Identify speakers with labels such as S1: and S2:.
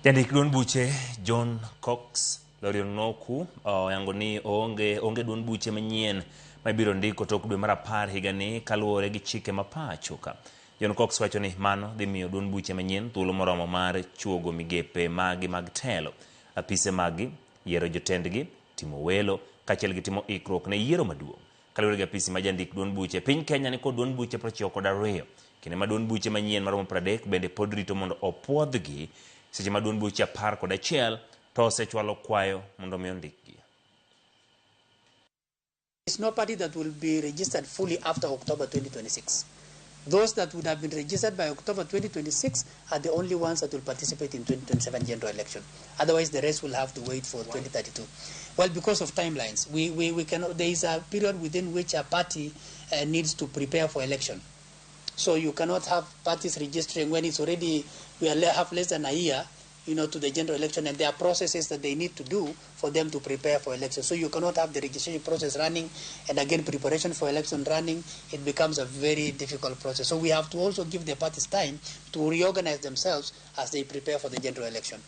S1: Jandik duond buche John Cox Lorionoku oyango ni onge duond buche manyien ma ibiro ndiko tok dwe mar 10 higani kaluwore gi chike ma pacho ka. John Cox wacho ni mano dhi miyo duond buche manyien thuolo moromo mar chuogo migepe magi mag telo, apise maggi, yiero jotendgi, timo welo kaachiel gi timo ikruok ne yiero maduong'. Kaluwore gi apisi ma jandik duond buche, piny Kenya ni kod duond buche 92, kinde ma duond buche manyien maromo 30 bende pod rito mondo opuodhgi, seche ma duond buche 11 to osechwalo kwayo mondo mi ondikgi.
S2: There's no party that will be registered fully after October 2026. Those that would have been registered by October 2026 are the only ones that will participate in 2027 general election. Otherwise, the rest will have to wait for 2032. Well, because of timelines, we cannot, there is a period within which a party needs to prepare for election. So you cannot have parties registering when it's already, we are have less than a year, to the general election, and there are processes that they need to do for them to prepare for election. So you cannot have the registration process running and again preparation for election running. It becomes a very difficult process. So we have to also give the parties time to reorganize themselves as they prepare for the general election.